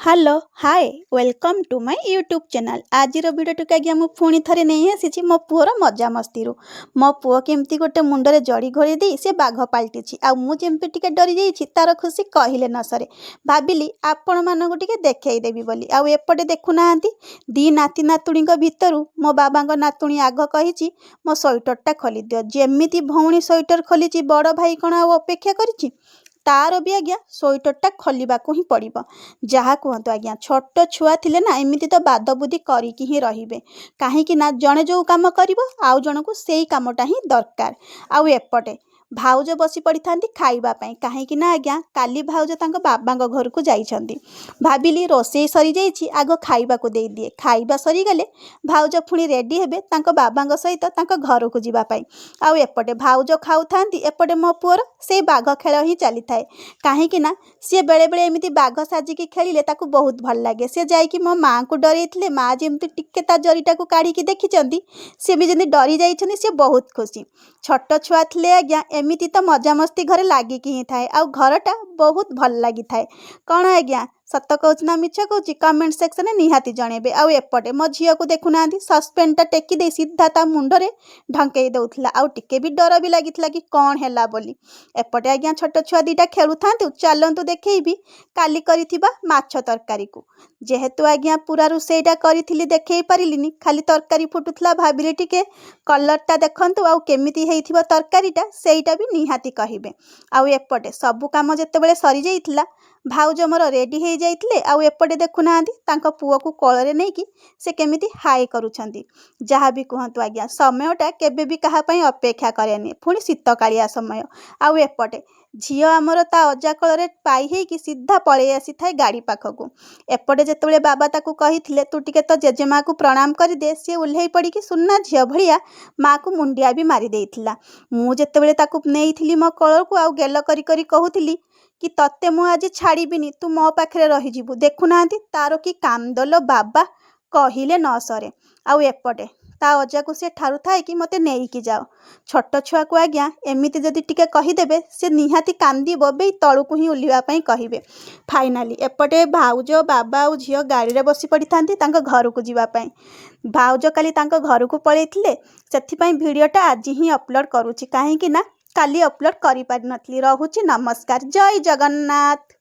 Hello, hi, welcome to my YouTube channel। ଆଜିର ଭିଡ଼ିଓଟିକୁ ଆଜ୍ଞା ମୁଁ ପୁଣି ଥରେ ନେଇ ଆସିଛି ମୋ ପୁଅର ମଜାମସ୍ତିରୁ। ମୋ ପୁଅ କେମିତି ଗୋଟେ ମୁଣ୍ଡରେ ଜରି ଘୋଡ଼େଇ ଦେଇ ସେ ବାଘ ପାଲଟିଛି ଆଉ ମୁଁ ଯେମିତି ଟିକେ ଡରି ଯାଇଛି, ତାର ଖୁସି କହିଲେ ନ ସରେ। ଭାବିଲି ଆପଣମାନଙ୍କୁ ଟିକେ ଦେଖେଇଦେବି ବୋଲି। ଆଉ ଏପଟେ ଦେଖୁନାହାନ୍ତି, ଦି ନାତି ନାତୁଣୀଙ୍କ ଭିତରୁ ମୋ ବାବାଙ୍କ ନାତୁଣୀ ଆଗ କହିଛି, "ମୋ ସ୍ୱେଟରଟା ଖୋଲିଦିଅ।" ଯେମିତି ଭଉଣୀ ସ୍ୱେଟର ଖୋଲିଛି, ବଡ଼ ଭାଇ କ'ଣ ଆଉ ଅପେକ୍ଷା କରିଛି? ତାର ବି ଆଜ୍ଞା ସ୍ୱେଟରଟା ଖୋଲିବାକୁ ହିଁ ପଡ଼ିବ। ଯାହା କୁହନ୍ତୁ ଆଜ୍ଞା, ଛୋଟ ଛୁଆ ଥିଲେ ନା ଏମିତି ତ ବାଦ ବୁଦ୍ଧି କରିକି ହିଁ ରହିବେ। କାହିଁକି ନା ଜଣେ ଯେଉଁ କାମ କରିବ, ଆଉ ଜଣକୁ ସେଇ କାମଟା ହିଁ ଦରକାର। ଆଉ ଏପଟେ ଭାଉଜ ବସି ପଡ଼ିଥାନ୍ତି ଖାଇବା ପାଇଁ। କାହିଁକି ନା ଆଜ୍ଞା କାଲି ଭାଉଜ ତାଙ୍କ ବାବାଙ୍କ ଘରକୁ ଯାଇଛନ୍ତି। ଭାବିଲି ରୋଷେଇ ସରିଯାଇଛି, ଆଗ ଖାଇବାକୁ ଦେଇଦିଏ। ଖାଇବା ସରିଗଲେ ଭାଉଜ ପୁଣି ରେଡ଼ି ହେବେ ତାଙ୍କ ବାବାଙ୍କ ସହିତ ତାଙ୍କ ଘରକୁ ଯିବା ପାଇଁ। ଆଉ ଏପଟେ ଭାଉଜ ଖାଉଥାନ୍ତି, ଏପଟେ ମୋ ପୁଅର ସେଇ ବାଘ ଖେଳ ହିଁ ଚାଲିଥାଏ। କାହିଁକି ନା ସିଏ ବେଳେବେଳେ ଏମିତି ବାଘ ସାଜିକି ଖେଳିଲେ ତାକୁ ବହୁତ ଭଲ ଲାଗେ। ସେ ଯାଇକି ମୋ ମାଆଙ୍କୁ ଡରେଇଥିଲେ। ମାଆ ଯେମିତି ଟିକେ ତା ଜରିଟାକୁ କାଢ଼ିକି ଦେଖିଛନ୍ତି, ସିଏ ବି ଯେମିତି ଡରି ଯାଇଛନ୍ତି। ସିଏ ବହୁତ ଖୁସି। ଛୋଟ ଛୁଆ ଥିଲେ ଆଜ୍ଞା ଏମିତି ତ ମଜାମସ୍ତି ଘରେ ଲାଗିକି ହିଁ ଥାଏ ଆଉ ଘରଟା ବହୁତ ଭଲ ଲାଗିଥାଏ। କ'ଣ ଆଜ୍ଞା, ସତ କହୁଛି ନା ମିଛ କହୁଛି? କମେଣ୍ଟ ସେକ୍ସନରେ ନିହାତି ଜଣେଇବେ। ଆଉ ଏପଟେ ମୋ ଝିଅକୁ ଦେଖୁନାହାନ୍ତି, ସସ୍ପେନ୍ଟା ଟେକି ଦେଇ ସିଧା ତା ମୁଣ୍ଡରେ ଢଙ୍କେଇ ଦେଉଥିଲା ଆଉ ଟିକେ ବି ଡର ବି ଲାଗିଥିଲା କି କ'ଣ ହେଲା ବୋଲି। ଏପଟେ ଆଜ୍ଞା ଛୋଟ ଛୁଆ ଦୁଇଟା ଖେଳୁଥାନ୍ତୁ। ଚାଲନ୍ତୁ ଦେଖେଇବି କାଲି କରିଥିବା ମାଛ ତରକାରୀକୁ। ଯେହେତୁ ଆଜ୍ଞା ପୁରା ରୋଷେଇଟା କରିଥିଲି, ଦେଖେଇ ପାରିଲିନି। ଖାଲି ତରକାରୀ ଫୁଟୁଥିଲା। ଭାବିଲି ଟିକେ କଲର୍ଟା ଦେଖନ୍ତୁ ଆଉ କେମିତି ହେଇଥିବ ତରକାରୀଟା, ସେଇଟା ବି ନିହାତି କହିବେ। ଆଉ ଏପଟେ ସବୁ କାମ ଯେତେବେଳେ ସରିଯାଇଥିଲା, ଭାଉଜ ମୋର ରେଡ଼ି ହେଇଯାଇଥିଲେ। ଆଉ ଏପଟେ ଦେଖୁନାହାନ୍ତି, ତାଙ୍କ ପୁଅକୁ କୋଳରେ ନେଇକି ସେ କେମିତି ହାଇ କରୁଛନ୍ତି। ଯାହା ବି କୁହନ୍ତୁ ଆଜ୍ଞା, ସମୟଟା କେବେ ବି କାହା ପାଇଁ ଅପେକ୍ଷା କରେନି, ପୁଣି ଶୀତକାଳିଆ ସମୟ। ଆଉ ଏପଟେ ଝିଅ ଆମର ତା ଅଜା କୋଳରେ ପାଇ ହେଇକି ସିଧା ପଳେଇ ଆସିଥାଏ ଗାଡ଼ି ପାଖକୁ। ଏପଟେ ଯେତେବେଳେ ବାବା ତାକୁ କହିଥିଲେ, "ତୁ ଟିକେ ତୋ ଜେଜେମାକୁ ପ୍ରଣାମ କରିଦେ", ସିଏ ଓହ୍ଲେଇ ପଡ଼ିକି ସୁନା ଝିଅ ଭଳିଆ ମାଆକୁ ମୁଣ୍ଡିଆ ବି ମାରି ଦେଇଥିଲା। ମୁଁ ଯେତେବେଳେ ତାକୁ ନେଇଥିଲି ମୋ କୋଳକୁ ଆଉ ଗେଲ କରି କରି କହୁଥିଲି କି, "ତତେ ମୁଁ ଆଜି ଛାଡ଼ିବିନି, ତୁ ମୋ ପାଖରେ ରହିଯିବୁ", ଦେଖୁନାହାନ୍ତି ତାର କି କାନ୍ଦଲୋ ବାବା, କହିଲେ ନ ସରେ। ଆଉ ଏପଟେ ତା ଅଜାକୁ ସେ ଠାରୁଥାଏ କି ମୋତେ ନେଇକି ଯାଅ। ଛୋଟ ଛୁଆକୁ ଆଜ୍ଞା ଏମିତି ଯଦି ଟିକେ କହିଦେବେ, ସେ ନିହାତି କାନ୍ଦି ବୋବେଇ ତଳକୁ ହିଁ ଓହ୍ଲିବା ପାଇଁ କହିବେ। ଫାଇନାଲି ଏପଟେ ଭାଉଜ, ବାବା ଆଉ ଝିଅ ଗାଡ଼ିରେ ବସି ପଡ଼ିଥାନ୍ତି ତାଙ୍କ ଘରକୁ ଯିବା ପାଇଁ। ଭାଉଜ କାଲି ତାଙ୍କ ଘରକୁ ପଳେଇଥିଲେ, ସେଥିପାଇଁ ଭିଡ଼ିଓଟା ଆଜି ହିଁ ଅପଲୋଡ଼ କରୁଛି, କାହିଁକି ନା କାଲି ଅପଲୋଡ଼ କରିପାରିନଥିଲି। ରହୁଛି, ନମସ୍କାର, ଜୟ ଜଗନ୍ନାଥ।